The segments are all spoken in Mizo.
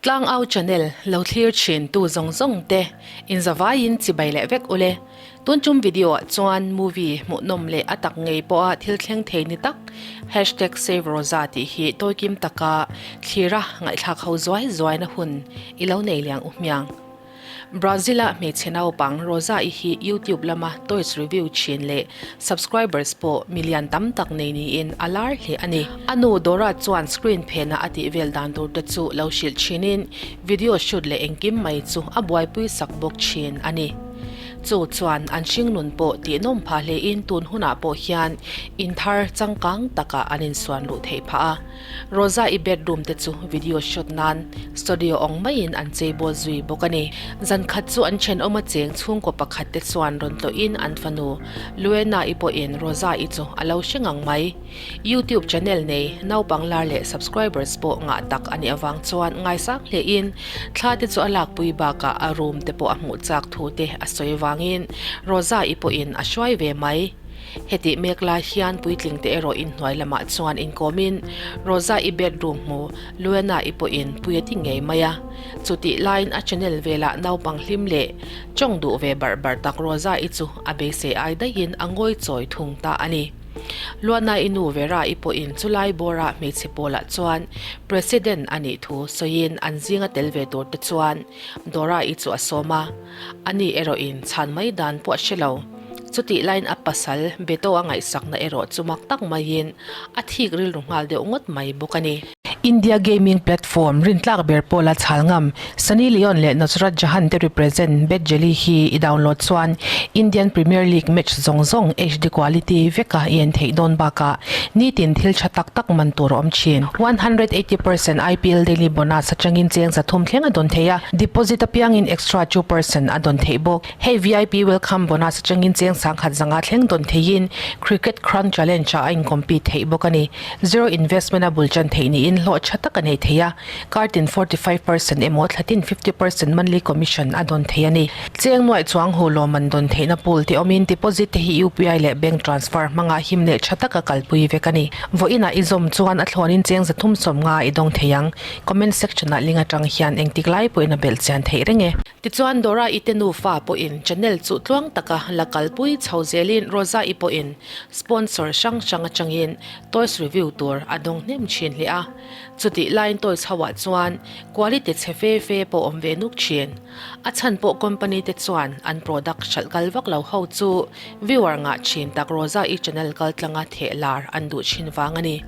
Tlangau channel lo thlir thin tu zawng zawng te inzavaiin chibai leh vek ule. Tun tum video ah chuan movie hmuhnawm leh a tak ngei pawha thil thleng thei ni tak hashtag save Rosa tih hi tawikim taka thlira ngaihthlak ho zuai zuaina hun i lo nei liang u hmiang. Brazil-a hmeichhe naupang Rosa-i hi YouTube lama toys review thin leh subscribers pawh million tam tak nei niin a lar hle a ni. A nu Dora chuan screen phena a tih vel dan tur te chu lo hrilh thinin video shoot leh engkim mai chu a buaipui sak bawk thin a ni. Chu chuan an hringnun pawh tihnawm phah hlein tun hunah pawh hian in thar changkang takah an insuan luh theih phah a. Rosa-i bedroom te chu video shot nan studio awng maiin an cheibawl zui bawk a ni. Zan khat chu an thenawm a cheng chhungkaw pakhat te chuan rawn tlawhin an fanu Luena-i pawhin Rosa-i chu a lo hre ngang mai. YouTube channel nei naupang lar leh subscribers pawh ngah tak a nih avang chuan ngaisang hlein thla te chu a lakpui bakah a room te pawh a hmuh chak thu te a sawi avangin Rosa-i pawhin a hruai ve mai. Hetih mek lai hian puitling te erawh inhnuai lamah chuan inkawmin Rosa-i bedroom hmu Luena-i pawhin pui a ti ngei mai a. Chutih laiin a channel velah naupang hlim leh tawng duh ve barh barh tak Rosa-i chu a beisei ai daihin a ngawi chawi thung ta a ni. Luana-i nu Vera-i pawhin chulai bawra hmeichhe pawlah chuan President a nih thu sawiin an zinga tel ve tur te chuan Dora-i chu a sawm a, ani erawhin chhan mai dan pawh a hre lo. Chutih laiin a pasal Beto a ngaihsakna erawh chu mak tak maiin a thik rilru nghal deuh ngawt mai bawk a ni. India gaming platform rintlak ber pawla chhal ngam Sunny Leone leh Nusrat Jahan te represent Bet Jelly hi i download chuan Indian Premier League match zawng zawng HD quality veka i en theih dawn bakah nitin thil tha tak tak man tur a awm thin. 180% IPL daily bonus atangin cheng 300 thleng a dawn thei a, deposit apiangin extra 2% a dawn theih bawk. Hei VIP welcome bonus atangin cheng sangkhat zanga thleng dawn theiin Cricket Crown Challenge ah a in compete theih bawk a ni. Zero investment a bul tan theih niin hlawh tha tak a nei thei a, kartin 45% emaw thlatin 50% monthly commission a dawn thei a ni. Cheng nuaih chuang hu lawmman dawn theihna pool te awmin deposit te hi UPI leh bank transfer hmanga him leh tha taka kalpui vek a ni. Vawiinah i zawm chuan a thlawnin cheng 350 i dawng thei ang. Comment section ah link atang hian engtik lai pawhin a belh chian theih reng e. Tichuan Dora-i te nufa pawhin channel chu tluang taka la kalpui chho zelin Rosa-i pawhin sponsor hrang hrang atangin toys review tur a dawng hnem thin hle a. Chutih laiin toys ho ah chuan quality chhe fe fe pawh awm ve nuk thin. A chhan pawh company te chuan an product hralh kal vak lo ho chu viewer ngah thin tak Rosa-i channel kaltlanga theh lar an duh thin vang a ni.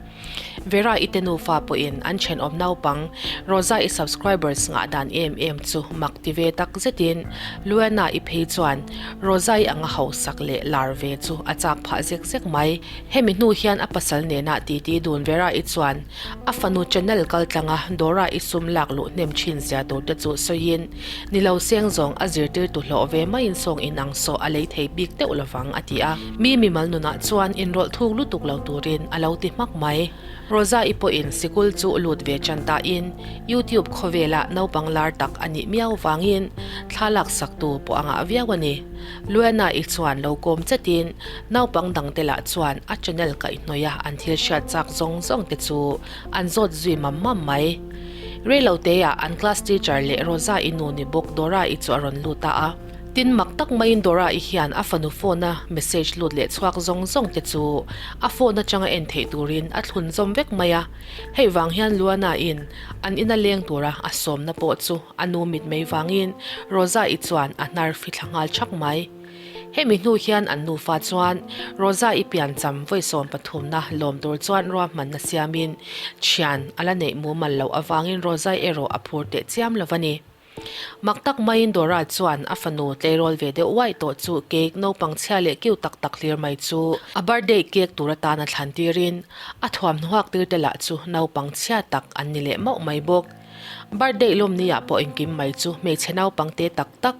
Vera i te nufa pawhin an thenawm naupang Rosa i subscribers ngah dan em em chu mak ti ve tak zetin Luana i phei chuan Rosa i anga hausak leh lar ve chu a chak phah zek zek mai. Hemi hnu hian a pasal nena titi dun Vera i chuan a fanu channel kaltlanga Dora i sum lak luh hnem thin zia tur te chu sawiin ni lo seng zawng a zirtirtu hlawh ve maiin sawng inang sawh a lei thei bik deuh lovang a ti a. Mi mimal nunah chuan inrawlh thuk lutuk lo turin a lo ti hmak mai. Rosa-i pawhin sikul chu lut ve tan tain YouTube khawvela naupang lar tak a nih miau vangin thla laksaktu pawh a ngah viau a ni. Luana-i chuan lo kawm chetin naupang dangte lah chuan a channel kaihhnawih a an thil hriat chak zawng zawng te chu an zawt zui mam mam mai. Reiloteah an class teacher leh Rosa-i nu ni bawk Dora-i chu a rawn lut ta a. Tin mak tak maiin Dora-i hian a fanu phone-a message lut leh chhuak zawng zawng te chu a phone atanga en theih turin a thlun zawm vek mai a. Hei vang hian Luana-in an ina leng tura a sawmna pawh chu a nu mitmei vangin Rosa-i chuan a hnar fithla nghal thak mai. Hemi hnu hian an nufa chuan Rosa-i piancham vawi 13na lawm tur chuan ruahmanna siamin thian a la neih mumal loh avangin Rosa-i erawh a phur teh chiam lo a ni. Mak tak maiin Dora chuan a fanu tleirawl ve deuh uaih tawh chu cake naupang chhia leh kiu tak tak hlir mai chu a birthday cake tur atan a thlan tirin a thuamhnaw hak tir te lah chu naupang chhia tak an ni leh mauh mai bawk. Birthday lawmni ah pawh engkim mai chu hmeichhe naupang te tak tak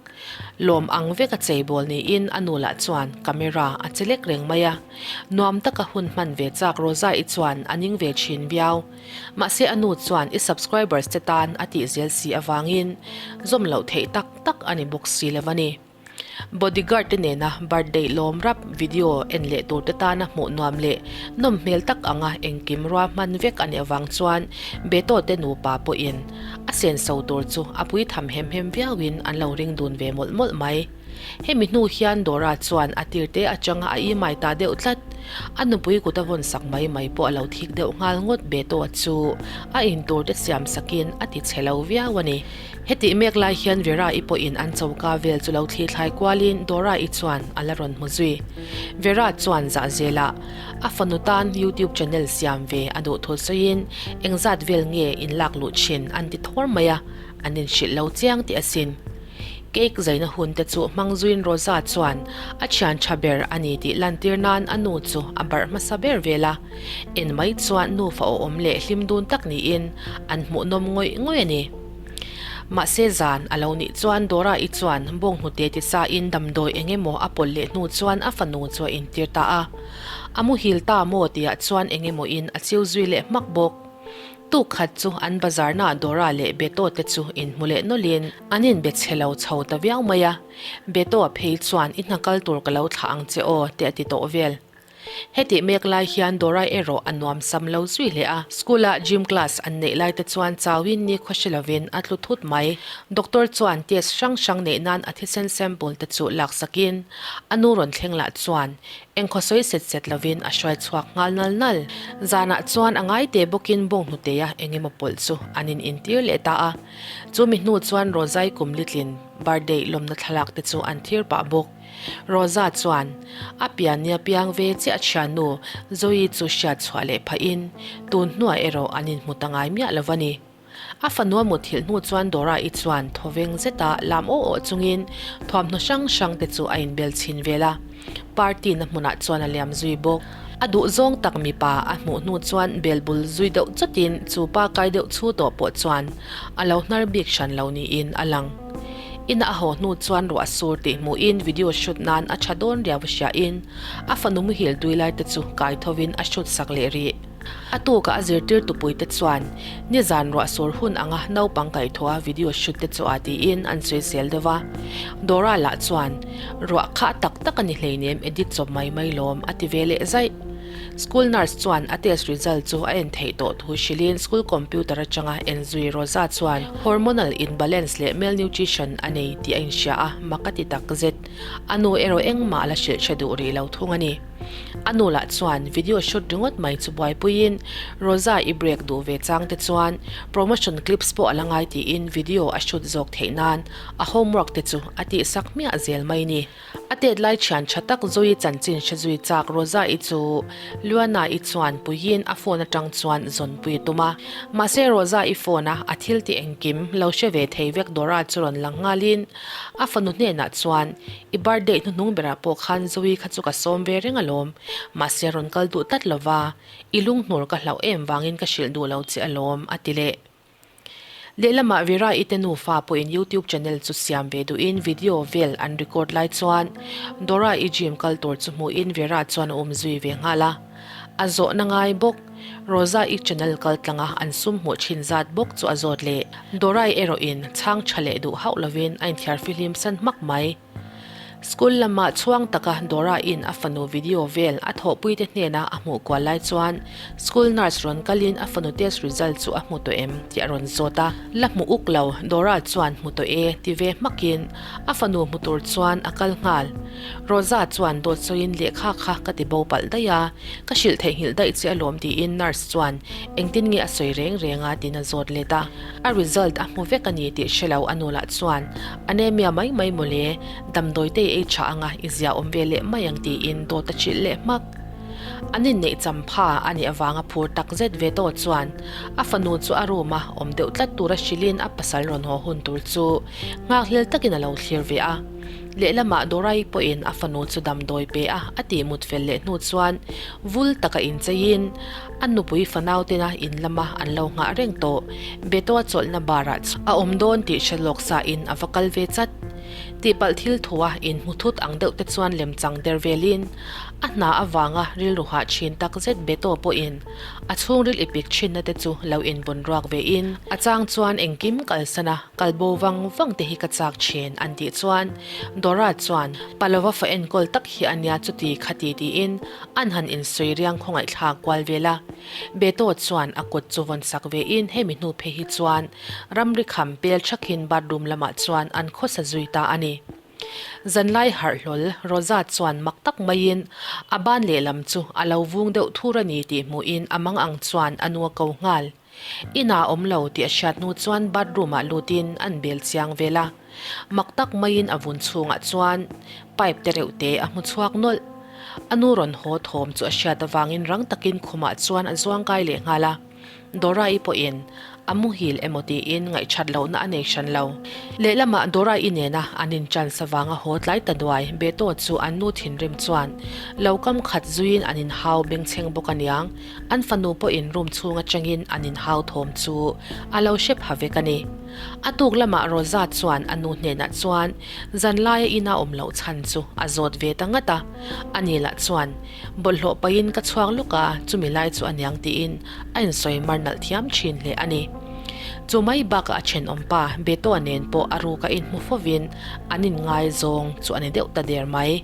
lawm ang vek a cheibawl niin a nu lah chuan camera a che lek reng mai a. Nuam taka hun hman ve chak Rosa-i chuan a ning ve thin viau. Mahse a nu chuan i subscribers te tan a tih zel si avangin zawm loh theih tak tak a ni bawk si lo a ni. Bodyguard te nena birthday lawm rap video en leh tur te tana hmuh nuam leh nawm hmel tak anga engkim rua hman vek a nih avang chuan Beto te nupa pawhin a senso tur chu a pui tham hem hem viauin an lo ring dun ve mawlh mawlh mai. Hemi hnu hian Dora chuan a tirte atanga a imai ta deuh tlat. A nupui kut a vawn sak mai mai pawh a lo thik deuh nghal ngawt Beto chu a intur te siam sakin a ti chhe lo viau a ni. Hetih mek lai hian Vera-i pawhin an choka vel chu lo thli thlai kualin Dora-i chuan a la rawn hmu zui. Vera chuan zah zelah a fanu tan YouTube channel siam ve a duh thu sawiin engzat vel nge in lak luh thin an ti thawr mai a, an inhrilh lo chiang tih asin. Cake zaina hun te chu hmang zuiin Rosa chuan a thian tha ber a ni tih lantir nan a nu chu a barh hmasa ber vel a. En mai chuan nufa awhawm leh hlim dun tak niin an hmuhnawm ngawih ngawih a ni. Mahse zan a lo nih chuan Dora-i chuan bawnghnute ti sain damdawi eng emaw a pawlh leh hnu chuan a fanu chu a intir ta a. A muhil ta maw tihah chuan eng emaw in a chiu zui leh hmak bawk. Tuk khat chu an bazarnaah Dora leh Beto te chu inhmu leh nawlhin an inbe chhe lo chho ta viau mai a. Beto-a phei chuan i hna kal tur ka lo thlah ang che aw te a ti tawh vel. Hetih mek lai hian Dora erawh a nuam sam lo zui hle a, school-a gym class an neih lai te chuan chauin nikhua hre lovin a tlu thut mai. Doctor chuan test hrang hrang neih nan a thisen sample te chu laksakin a nu rawn thleng lah chuan engkhaw sawi set set lovin a hruai chhuak nghal nal nal. Zanah chuan a ngai te bawkin bawnghnute-a eng emaw pawlh chu an in intir leh ta a. Chu mi hnu chuan Rozai kum litlin birthday lawmna thlalak te chu an thlir pah bawk. Rosa chuan a pianni a piang ve chiah a thiannu Zoe chu hriat chhuah leh phahin tun hnuah erawh an inhmu ta ngai miah lo va ni. A fanu a muthilh hnu chuan Dora-i chuan thawveng zeta lam aw aw chungin thuamhnaw hrang hrang te chu a inbel chhin vel a, party na hmunah chuan a liam zui bawk. A duh zawng tak mipa a hmuh hnu chuan bel bul zui deuh chawtin chu pa kai deuh chhu tawh pawh chuan a lo hnar bik hran lo niin a lang. Ina a haw hnu chuan ruah sur tih hmuhin video shoot nan a tha dawn riau a hriain a fanu muhil tui lai te chu kai thovin a shoot sak leh rih. A tuka a zirtir tupui te chuan nizan ruah sur hun anga naupang kaihthawha video shoot te chu a tiin an sawisel deuh a. Dora lah chuan ruah kha a tak tak a ni hleinem edit chawp mai mai lawm a ti ve leh zaih. School nurse chuan a test result chu a en theih tawh thu hrilhin school computer atanga en zui Rosa chuan hormonal imbalance leh malnutrition a nei tih a inhria a, mak a ti tak zet. A nu erawh engmah a la hrilh hre duh rih lo thung a ni. A nu lah chuan video shoot ringawt mai chu buaipuiin Rosa i break duh ve chang te chuan promotion clips pawh a la ngai tiin video a shoot zawk theih nan a homework te chu a tihsak hmiah zel mai ni. A tet lai thian tha tak Zoe chanchin hre zui chak Rosa-i chu Luana-i chuan puiin a phone atang chuan zawnpui a tum a. Mahse Rosa-i phone a a thil tih engkim lo hre ve thei vek Dora chu rawn lang nghalin a fanu hnenah chuan I birthday hnuhnung berah pawh khan Zoe kha chu ka sawm ve reng alawm. Mahse rawn kal duh tlat lova i lunghnur ka hlauh em vangin ka hrilh duh lo che alawm a ti leh. Lehlamah Vera-i te nufa pawhin YouTube channel chu siam ve duhin video vel an record lai chuan Dora-i gym kal tur chu hmuhin Vera chuan a awm zui ve nghal a. A zawhna ngai bawk. Rosa-i channel kal tlanga an sum hmuh thin zat bawk chu a zawt leh. Dora-i erawhin chhang tha leh duh hauh lovin a inthiar fihlim san hmak mai. School lamah chhuang taka Dora-in a fanu video vel a thawhpuite hnena a hmuh kual lai chuan school nurse rawn kalin a fanu test result chu a hmu tawh em tih a rawn zawt a. La hmu uk lo, Dora chuan hmu tawh e ti ve hmakin a fanu hmu tur chuan a kal nghal. Rosa chuan dawt sawiin lehkha kha ka ti bo palh daih a, ka hrilh theihnghilh daih che alawm tiin nurse chuan engtin nge a sawi reng reng a tiin a zawt let a. A result a hmu vek a ni tih hre lo a nu lah chuan anemia mai mai mawle, damdawi te i ei tha anga i zia awm ve leh mai ang tiin dawt a chilh leh hmak. An inneih champha a nih avanga phur tak zet ve tawh chuan a fanu chu a room a awm deuh tlat tura hrilhin a pasal rawn haw hun tur chu nghakhlel takin a lo thlir ve a. Lehlamah Dorai pawhin a fanu chu damdawi pe a a tih mut fel leh hnu chuan vul taka incheiin A nupui fanau tena in lama an lo nghah reng tawh. Beto a chawlhna bar ah a awm dawn tih hre lawk sa in a va kal ve chat. Tihpalh thil thu a in hmu thut ang deuh te chuan lemchang der velin a hna avanga rilru hah thin tak zet Beto pawhin. A chhungril ipik thinna te chu lo invawn ruak ve in, a chang chuan engkim kalsan a kal bo vang vang te hi ka chak thin an tih chuan Dora chuan Palova fa enkawl tak hi a nia chuti khati tiin an han insawi riang khawngaihthlak kual vel a. Beto chuan a kut chu vawn sak ve in hemi hnu phei hi chuan ramri kham pel thakin bathroom lamah chuan an khawsa zui ta a ni. Zanlai harh hlawl Rosa chuan mak tak maiin a ban lehlam chu a lo vung deuh thur a ni tih hmuhin a mang ang chuan a nu a ko nghal. Inah awm lo tih a hriat hnu chuan bathroom ah lutin an bel chiang vel a. Mak tak maiin a vun chhungah chuan pipe te reuh te a hmu chhuak nawlh. A nu rawn haw thawm chu a hriat avangin rang takin khumah chuan a zuangkai leh nghal a. Dora-i pawhin a muhil emaw tiin ngaihthat lohna a nei hran lo. Lehlamah Dora-i nena an inchance avanga haw tlai ta duai Beto chu an nu thinrim chuan lo kam khat zuiin an inhau bengchheng bawk aniang. An fanu pawhin room chhung atangin an inhau thawm chu a lo hre pha vek a ni. A tuk lamah Rosa chuan a nu hnenah chuan zanlaia ina awm loh chhan chu a zawt ve ta ngat a. Ani lah chuan Bawlhhlawh pahin ka chhuak lawk a, chumi lai chu a niang tiin a insawi mar nalh thiam thin hle a ni. Chu mai bakah a thenawm pa Beto-a nen pawh a ruka inhmu fovin an inngaizawng chu a ni deuh ta der mai.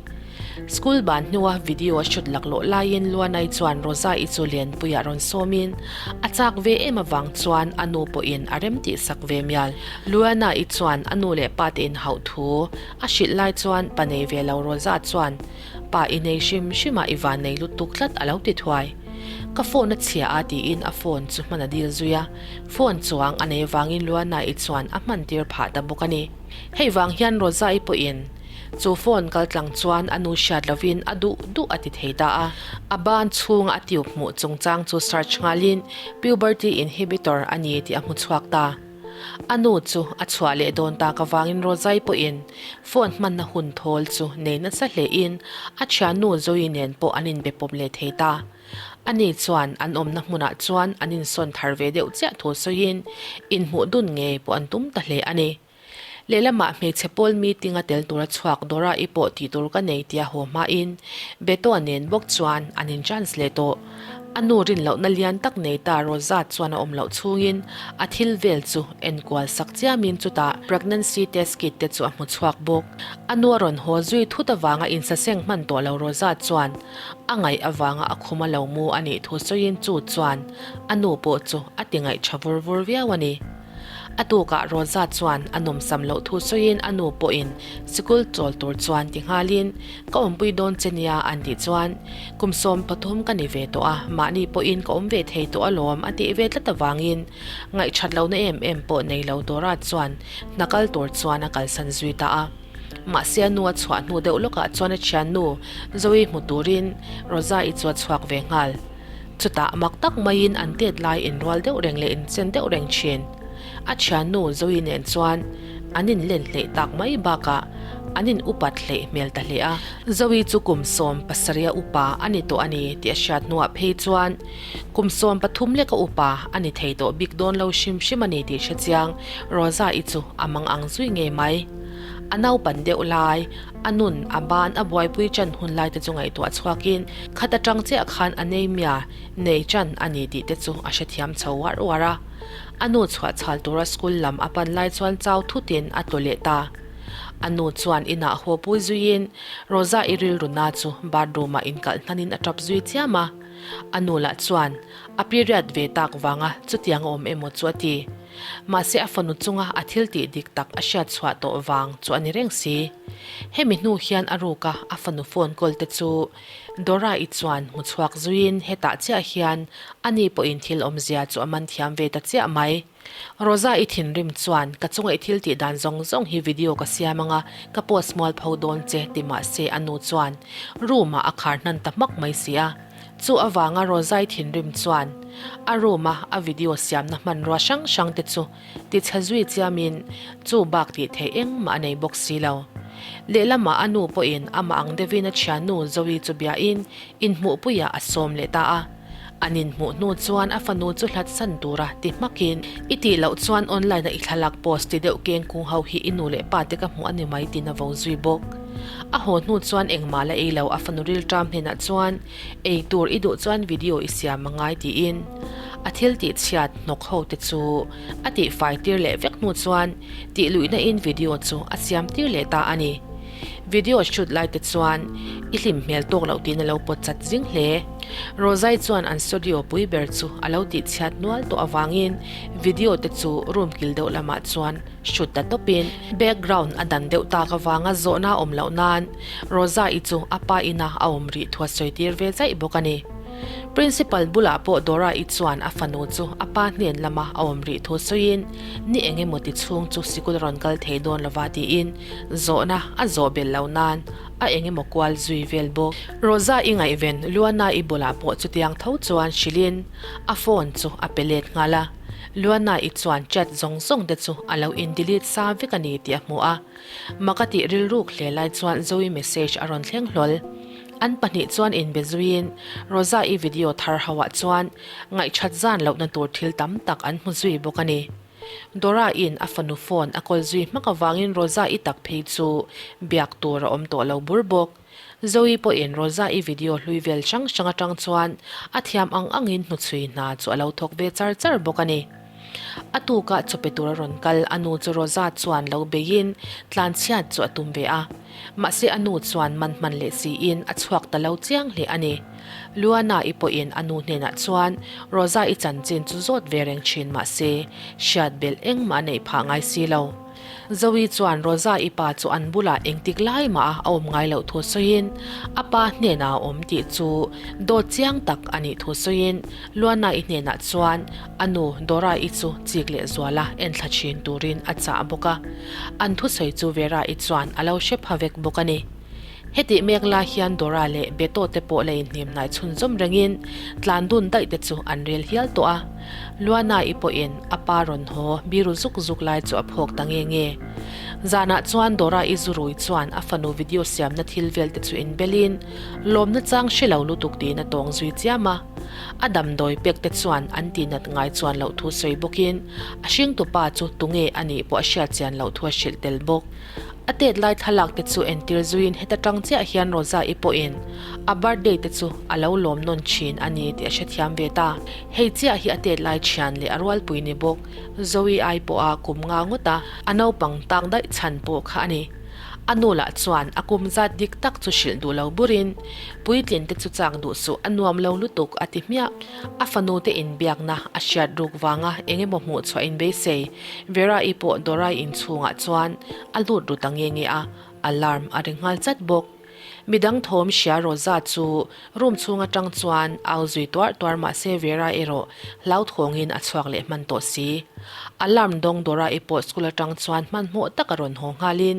School ban hnua video a shoot laklawh laiin Luanai chuan Rosa-i chu Lenpuiah rawn sawmin a chak ve em avang chuan a nu pawhin a rem tih sak ve mial. Luana-i chuan a nu leh pa te inhauh thu a hrilh lai chuan pa nei ve lo Rosa chuan Pa i nei hrim hrim a i van nei lutuk tlat a lo ti thuai. Ka phone a chhia a tiin a phone chu hman a dil zui a, phone chuang a nei vangin Luana-i chuan a hman tir phah ta bawk a ni. Hei vang hian Rosa-i pawhin chu phone kal tlang chuan a nu hriat lovin a duh duh a ti thei ta a. A ban chhunga a tube hmuh chungchang chu search nghalin puberty inhibitor a ni tih a hmu chhuak ta. A nu chu a chhuah leh dawn tak avangin Rozai pawhin phone hmanna hun thawl chu nei nasa hlein a thiannu Zoe nen pawh an inbe pawp leh thei ta. Ani chuan an awmna hmunah chuan an insawn thar ve deuh chiah thu sawiin inhmuh dun ngei pawh an tum ta hle a ni. Lehlamah hmeichhe pawl meeting a tel tura chhuak Dora-i pawh tih tur ka nei tia haw hmain Beto-a nen bawk chuan an in chance leh tawh. A nu rin lohna lian tak nei ta Rosa chuan a awm loh chhungin a thil vel chu enkual sak chiamin chutah pregnancy test kit te chu a hmu chhuak bawk. A nu a rawn haw zui thut avanga insaseng hman tawh lo Rosa chuan a ngaih avanga a khum a lo mu a nih thu sawiin chu chuan a nu pawh chu a ti ngaih tha vur vur viau a ni. A tukah Rosa chuan a nawmsam loh thu sawiin a nu pawhin sikul chawl tur chuan ti nghalin ka awmpui dawn che nia an tih chuan kum 13 ka ni ve tawh a, mahni pawhin ka awm ve thei tawh alawm a tih ve tlat avangin ngaihthat lohna em em pawh nei lo Dora chuan hna kal tur chuan a kalsan zui ta a. Mahse a nu a chhuah hnu deuh lawkah chuan a thiannu Zoe hmu turin Rosa-i chu a chhuak ve nghal. Chutah mak tak maiin an tet lai inrual deuh reng leh inchen deuh reng thin. A thiannu Zoe nen chuan an inlen hleih tak mai bakah an in upat hleih hmel ta hle a. Zoe chu kum 17 a upa a ni tawh a ni tih a hriat hnuah phei chuan kum 13 leka upa a ni thei tawh bik dawn lo hrim hrim a ni tih hre chiang Rosa-i chu a mang ang zui ngei mai. A naupan deuh lai A nun, a ban, a buaipui chan hun lai te chu ngaihtuah chhuakin khat atang chiah khan a nei-mia nei chan a ni tih te chu a hrethiam chho uar uar a. A nu chhuah chhal tura school lam a pan lai chuan chau thutin a tlu leh ta. A nu chuan inah haw pui zuiin Rosa-i rilru na chu bathroom-ah inkalh hnanin a tap zui chiam a. A nu lah chuan a period ve tak vanga chutiang a awm emaw chu a ti. Mahse a fanu chunga a thil tih dik tak a hriat chhuah tawh vang chu a ni reng si. Hemi hnu hian a ruka a fanu phone call te chu Dora-i chuan hmu chhuak zuiin hetah chiah hian ani pawhin thil awmzia chu a man thiam ve ta chiah mai. Rosa-i thinrim chuan ka chunga i thil tih dan zawng zawng hi video ka siam anga ka post mual pho dawn che ti mahse a nu chuan room ah a khar hnan ta hmak mai si a. Chu avanga Rozai thinrim chuan a room a a video siamna hmanrua hrang hrang te chu tichhe zui chiamin chu bak tih theih engmah a nei bawk si lo. Lehlamah a nu pawhin amah ang deuhin a thiannu Zoe chu biain inhmuhpuiah a sawm leh ta a. An inhmuh hnu chuan a fanu chu hlat san tura ti hmakin i tih loh chuan online a i thlalak post ti deuh keng kung ho hi i nu leh pa te ka hmuh a ni mai tiin a vo zui bawk. A haw hnu chuan engmah la ei lo a fanu rilṭam hnenah chuan ei tur i duh chuan video i siam a ngai tiin a thil tih chhiat hnawk ho te chu a tih fai tir leh vek hnu chuan tih luihna in video chu a siam tir leh ta a ni. Video shoot lai te chuan i hlim hmel tawk loh tiin a lo pawt chat zing hle. Rozai chuan an studio pui ber chu a lo tih chhiat nual tawh avangin video te chu room kil deuh lamah chuan shoot ta tawpin background a dan deuh tak avanga zawhna a awm loh nan Rosa-i chu a pa ina a awm rih thu a sawi tir ve zaih bawk a ni. Principal bulah pawh Dora-i chuan a fanu chu a pa hnen lama a awm rih thu sawiin ni eng emaw ti chhung chu sikul a rawn kal thei dawn lova tiin zawhna a zawh belh loh nan a eng emaw kual zui vel bawk. Rosa-i ngaihven Luana-i bulah pawh chutiang tho chuan hrilhin a phone chu a pe let nghal a. Luana-i chuan chat zawng zawng te chu a lo in delete sa vek a ni tih a hmu a. Mak a tih rilruk hle lai chuan Zoe message a rawn thleng hlawl. An pahnih chuan inbe zuiin Rosa-i video thar ho ah chuan ngaihthat zan lohna tur thil tam tak an hmu zui bawk a ni. Dora-in a fanu phone a kawl zui hmak avangin Rosa-i tak phei chu biak tur a awm tawh lo bur bawk. Zoe pawhin Rosa-i video hlui vel hrang hrang atang chuan a thiam ang angin hnuchhui hna chu a lo thawk ve char char bawk a ni. A tukah chaw pe tur a rawn kal, a nu chu Rosa chuan lo beiin tlanchhiat chu a tum ve a. Mahse a nu chuan man hman leh siin a chhuak ta lo chiang hle a ni. Luana-i pawhin a nu hnenah chuan Rosa-i chanchin chu zawt ve reng thin mahse hriat belh engmah a neih phah ngai si lo. Zoe chuan Rosa-i pa chu an bulah engtik lai mah a awm ngai loh thu sawiin a pa hnenah a awm tih chu dawt chiang tak a nih thu sawiin Luana-i hnenah chuan a nu Dora-i chu chik leh zuala enthla thin turin a chah bawk a. An thusawi chu Vera-i chuan a lo hre pha vek bawk a ni. Hetih mek lai hian Dora leh Beto te pawh la inhnim hnai chhunzawm rengin tlan dun daih te chu an rel hial tawh a. Luana-i pawhin a pa rawn haw biru zuk zuk lai chu a phawk ta nge nge. Zanah chuan Dora-i zurui chuan a fanu video siamna thil vel te chu inbelin lawmna chang hre lo lutuk tiin a tawng zui chiam a. A damdawi pek te chuan an tihnat ngai chuan loh thu sawi bawkin a hringtupa chu tunge a nih pawh a hriat chian loh thu a hrilh tel bawk. A tet lai thlalak te chu entir zuiin heta tang chiah hian Rosa-i pawhin a birthday te chu a lo lawm nawn thin a ni tih a hrethiam ve ta. Hei chiah hi a tet lai thian leh a rualpui ni bawk. Zoe ai pawha kum nga ngawt a, a naupang tak daih chhan pawh kha a ni. A nu lah chuan a kum zat dik tak chu hrilh duh lo burin, Puitlin te chu chak duh suh, a nuam lo lutuk a ti hmiah. A fanu te inbiakna a hriat ruk vanga eng emaw hmuh chhuah inbeisei Vera-i pawh Dora-i inchhungah chuan a lut ru ta nge nge a, alarm a ri nghal chat bawk. Midang thawm hria Rosa chu room chhung atang chuan au zui tuar tuar mah se Vera erawh hlauthawngin a chhuak leh hman tawh si. Alarm dawng Dora-i pawh school atang chuan hmanhmawh taka rawn haw nghalin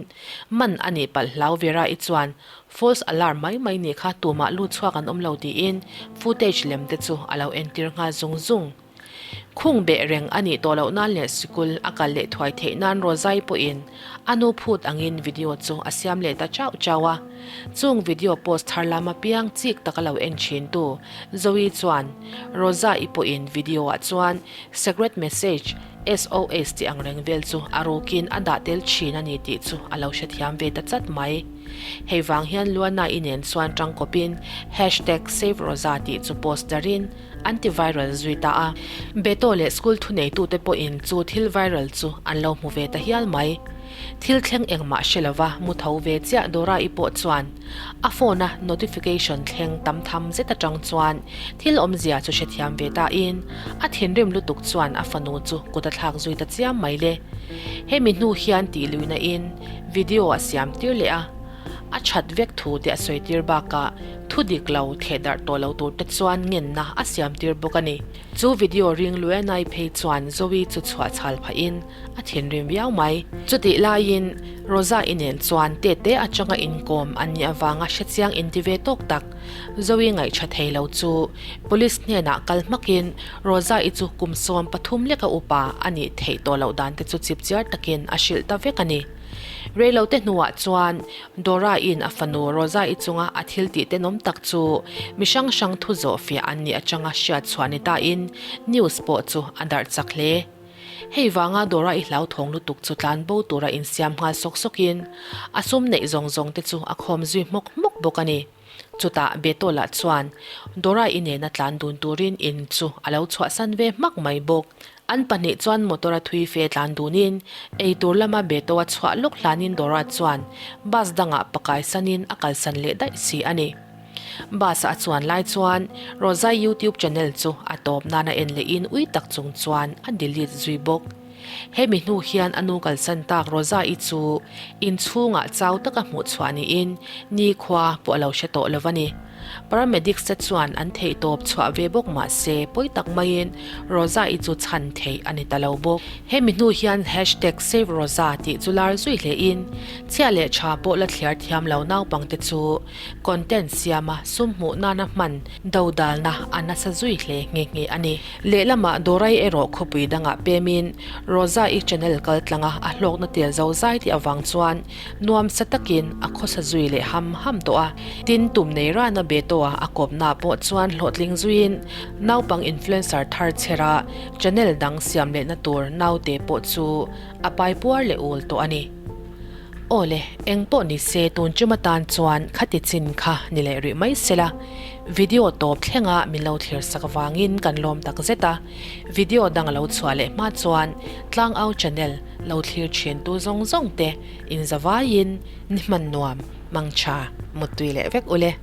man a nih palh hlau Vera-i chuan false alarm mai mai nih kha tumah lut chhuak an awm lo tiin footage lem te chu a lo entir nghal zung zung. Khung beh reng a nih tawh loh nan leh sikul a kal leh thuai theih nan Rozai pawhin a nu phut angin video chu a siam leh ta chauh chauh a. Chung video post thar lam apiang chik taka lo en thin tu Zoe chuan Roza-i pawhin video ah chuan secret message SOS tih ang reng vel chu a rukin a dah tel thin a ni tih chu a lo hrethiam ve ta chat mai. Hei vang hian Luana-i nen chuan tangkawpin hashtag SaveRoza tih chu post darin An ti viral zui ta a. Beto leh school thuneitute pawhin chu thil viral chu an lo hmu ve ta hial mai. Thil thleng engmah hre lova mu tho ve chiah Dora-i pawh chuan a phone-a notification thleng tam tham zet atang chuan thil awmzia chu hrethiam ve tain a thinrim lutuk chuan a fanu chu kut a thlak zui ta chiam mai le. Hemi hnu hian tih luihna in video a siam tir leh a. A that vek thu te a sawi tir bakah thu dik lo thleh darh tawh lo tur te chuan ngenna a siam tir bawk a ni. Chu video ring Luenai phei chuan Zoe chu chhuah chhal phahin a thinrim viau mai. Chutih laiin Rosa-i nen chuan tete atanga inkawm an nih avanga hrechiang inti ve tawk tak Zoe ngaihṭha thei lo chu Police hnenah kal hmakin Rosa-i chu kum 13 leka upa a nih theih tawh loh dan te chu chipchiar takin a hrilh ta vek a ni. Reilote hnuah chuan Dora-in a fanu Rosa-i chunga a thil tih tenawm tak chu mi hrang hrang thu zawh fiah an nih atanga hriat chhuah ni tain news pawh chu a darh chak hle. Hei vanga Dora i hlauthawng lutuk chu tlan bo tura insiam nghal sawk sawkin a sum neih zawng zawng te chu a khawm zui hmawk hmawk bawk a ni. Chutah Betola chuan Dora i nena tlan dun turin in chu a lo chhuahsan ve hmak mai bawk. An pahnih chuan motor a thui fe tlan dunin eitur lama Beto a chhuah lawk hlanin Dora chuan bus dangah pakai sanin a kalsan leh daih si a ni. Bus a chuan lai chuan Rosa YouTube channel chu a tawp nan a en lehin ui tak chung chuan a delete zui bawk. Hemi hnu hian a nu kalsan tak Rosa-i chu inchhungah chau taka hmuh chhuah niin nikhua pawh a lo hre tawh lo a ni. Paramedics te chuan an theih tawp chhuah ve bawk mah se pawi tak maiin Rosa-i chu chhan theih a ni ta lo bawk. Hemi hnu hian hashtag SaveRosa tih chu lar zui hlein chhia leh tha pawh la thliar thiam lo naupangte chu Content siama sum hmuh nana hman dodalna a nasa zui hle nghe nghe a ni. Lehlamah Dorai erawh khawpui dangah pemin Rosa-i channel kal tlanga a hlawkna tel zo zai tih avang chuan nuamsa takin a khawsa zui leh ham ham tawh a. Tin, tum nei rana Beto-a a kawpna pawh chuan hlawhtling zuiin naupang influencer thar chhera channel dang siam lehna tur naute pawh chu a paipuar leh ul tawh a ni. Aw le, eng pawh ni se tun chum atan chuan khati chin kha ni leh rih mai se la. Video tawp thlenga min lo thlir sak avangin kan lawm tak zet a. Video dang a lo chhuah leh hma chuan Tlangau channel lo thlir thin tu zawng zawng te inzavaiin ni hman nuam, mangtha, muttui leh vek ule.